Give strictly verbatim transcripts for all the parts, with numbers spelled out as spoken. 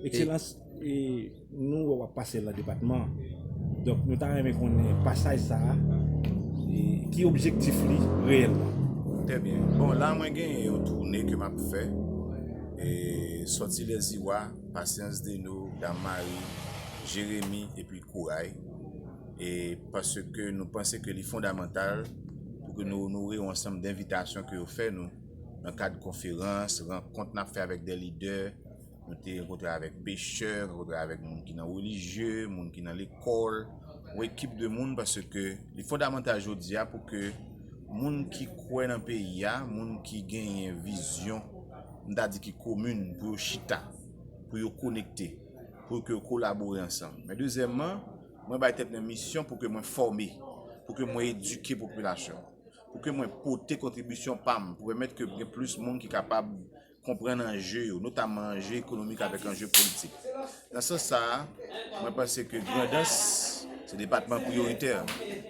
Ekselans, e, nou wè w ap pase nan depatman an. Donk, nou ta renmen konnen pasaj sa a, e, ki objektif li reyèlman. Trè byen. Bon, la, mwen gen yon toune ke m ap fè. E, sòti Lèziwa, Pasyans Deno, Dam Mari, Jeremi, epi Kouray. E paske nou panse ke li fondamantal pou ke nou onore yon ansanm denvitasyon ke yo fè nou nan kad konferans, rankont n ap fè avèk de lidè, nou te rankontre avèk pechè, rankontre avèk moun ki nan relijye, moun ki nan lekòl, yon ekip de moun, paske li fondamantal jodi a pou ke moun ki kwè nan peyi a, moun ki genyen vizyon, m ta di ki komin, pou yo chita, pou yo konekte, pou ke yo kolabore ansanm. Men dezyèmman, mwen bay tèt mwen misyon pou ke mwen fòme, pou ke mwen edike popilasyon, pou ke mwen pote kontribisyon pa m, pou pèmèt ke gen plis moun ki kapab konprann anje yo, notamman anje ekonomik avèk anje politik. Nan sans sa a, mwen panse ke Grandans se depatman priyoritè.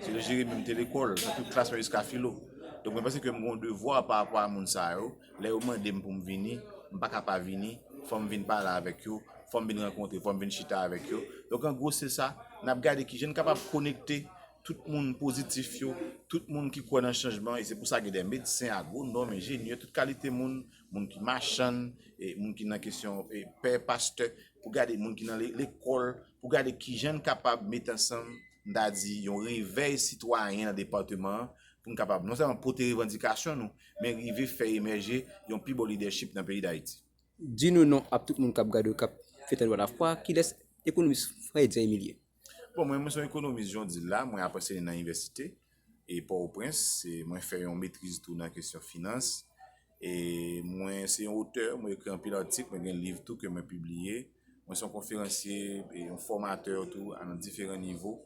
Se le Jeremi m te lekòl, nan tout klas mwen jiska filo. Donk, mwen panse ke m gen yon devwa pa rapò a moun sa yo. Lè yo mande m pou m vini, m pa ka pa vini. Fò m vin pale avèk yo, fò m vin rankontre, fò m vin chita avèk yo. Donk, an gwo, se sa. N ap gade kijan n kapab konekte tout moun pozitif yo, tout moun ki kwè nan chanjman, e se pou sa gen de medsen, agwonòm, enjenyè, tout kalite moun, moun ki machann, e moun ki nan kesyon, e pè, pastè, pou gade moun ki nan le-, lekòl, pou gade kijan n kapab met ansanm, m ta di, yon revèy sitwayen nan depatman an, pou n kapab non sèlman pote revandikasyon nou, men rive fè emèje yon pi bon lidèchip nan peyi Dayiti. Di nou non ap tout moun k ap gade w, k ap fè tande w alafwa. Kilès ekonomis Freddy Emilien? Bon, mwen, mwen se yon ekonomis, jan w di l la, mwen ap anseye nan inivèsite e Pòtoprens, e mwen fè yon metriz tou nan kesyon finans. E mwen se yon otè, mwen ekri anpil atik, mwen gen liv tou ke mwen pibliye. Mwen se yon konferansye e yon fòmatè tou a nan diferan nivo.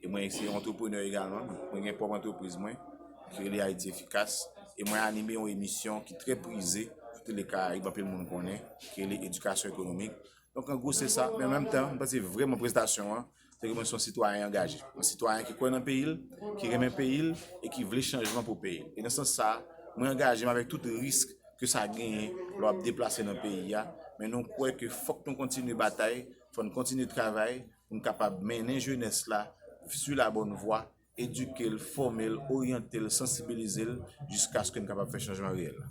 E mwen se yon antreprenè egalman. Mwen gen pwòp antrepriz mwen ki rele Ayiti Efikas. E mwen anime yon emisyon ki trè prize sou Tele Karayib, anpil moun konnen, ki rele Edikasyon Ekonomik. Donk, an gwo, se sa. Men an menm tan, m panse vrèman prezantasyon an, se ke mwen se yon sitwayen angaje. Yon sitwayen ki kwè nan peyi l, ki renmen peyi l e ki vle chanjman pou peyi l. E nan sans sa a, mwen angaje m avèk tout risk ke sa genyen lè w ap deplase nan peyi a. Men nou kwè ke fòk nou kontinye batay, fò n kontinye travay pou n kapab mennen jenès la sur la bonne voie, edike l, fòme l, oryante l, sansibilize l, jiskaske n kapab fè chanjman reyèl la.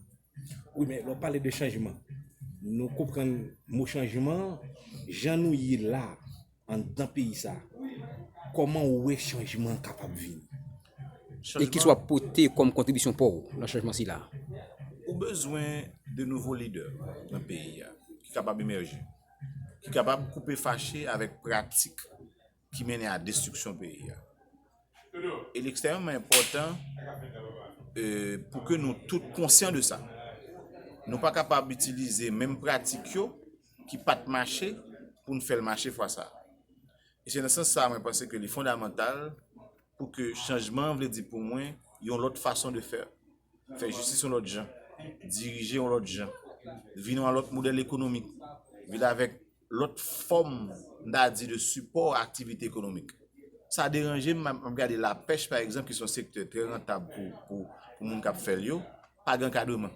Wi, men lè w pale de chanjman, nou konprann mo chanjman, jan nou ye la, anndan peyi sa, kòman ou wè chanjman an kapab vini? E kisa w ap pote kòm kontribisyon pa w nan chanjman sila? Ou bezwen de nouvo lidè nan peyi a, ki kapab emèje, ki kapab koupe fache avèk pratik ki mennen a destriksyon peyi a. E li ekstrèmeman enpòtan, e, pou ke nou tout konsyan de sa. Nou pa kapab itilize menm pratik yo ki pa t mache pou n fè l mache fwa sa a. E se nan sans sa a, mwen panse ke li fondamantal pou ke chanjman an vle di pou mwen yon lòt fason de fè. Fè jistis yon lòt jan, dirije yon lòt jan, vin yon lòt modèl ekonomik, vin avèk lòt fòm, m ta di, de sipò a aktivite ekonomik. Sa deranje m, m ap gade lapèch, pa egzanp, ki se yon sektè trè rantab pou, pou, pou moun k ap fè l yo, pa gen ankadreman,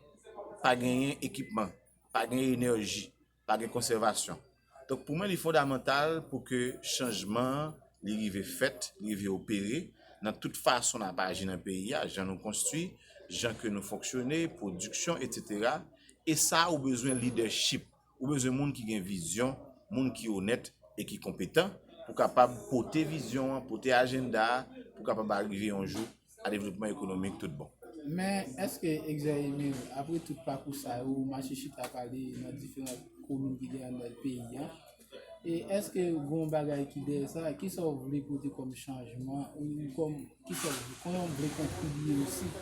pa genyen ekipman, pa gen enèji, pa gen konsèvasyon. Donk, pou mwen, li fondamantal pou ke chanjman an, li rive fèt, li rive opere nan tout fason n ap aji nan peyi a, jan nou konstwi, jan ke nou fonksyone, pwodiksyon, etsetera. E sa, ou bezwen lidèchip, ou bezwen moun ki gen vizyon, moun ki onèt e ki konpetan pou kapab pote vizyon an, pote ajanda a, pou kapab arive yon jou a devlopman ekonomik tout bon. Men, èske, Egzè Emil, apre tout pakou sa yo, ou mache chita pale nan diferan komin ki gen anndan peyi a, e èske gen yon bagay ki dèyè sa? Kisa w vle pote kòm chanjman? Ou kòm, kisa w vle? Kòman w vle kontribye osi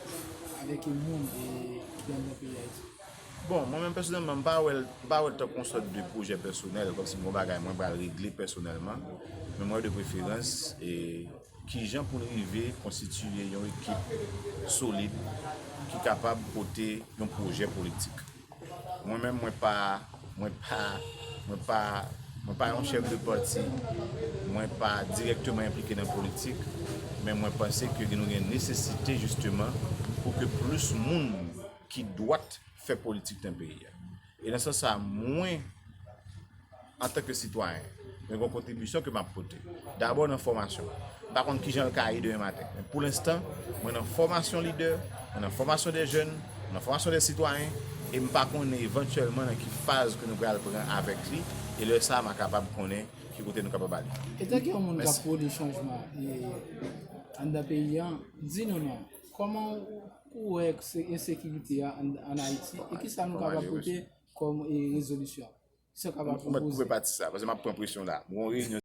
avèk moun, e, ki anndan peyi Ayiti? Bon, mwen menm pèsonèlman, m pa wè l, m pa wè l tankou yon sòt de pwojè pèsonèl, kòmsi m gen yon bagay mwen pral regle pèsonèlman. Men mwen, de preferans, e, kijan pou n rive konstitiye yon ekip solid ki kapab pote yon pwojè politik. Mwen menm, mwen pa, mwen pa, mwen pa, mwen pa yon chèf de pati, mwen pa dirèkteman enplike nan politik, men mwen panse ke nou gen nesesite, jisteman, pou ke plis moun ki dwat fè politik nan peyi a. E nan sans sa, mwen, Antanke sitwayen, mwen gen yon kontribisyon ke m ap pote. Dabò nan fòmasyon. M pa konn kijan l ka ye demen maten. Men pou lenstan, mwen nan fòmasyon lidè, mwen nan fòmasyon de jèn, mwen nan fòmasyon de sitwayen, e m pa konnen evantyèlman nan ki faz ke nou pral pran avèk li, e lè sa a, m a kapab konnen ki kote nou kapab ale. Etanke yon moun k ap pwodui chanjman e, anndan peyi a, di nou non, kòman ou, ou wè se ensekirite a ann, ann Ayiti e kisa nou kapab pote kòm e, rezolisyon? Kisa w kapab pwopoze? Koupe pati sa, paske m ap pran presyon la. Mwen yon reyinyon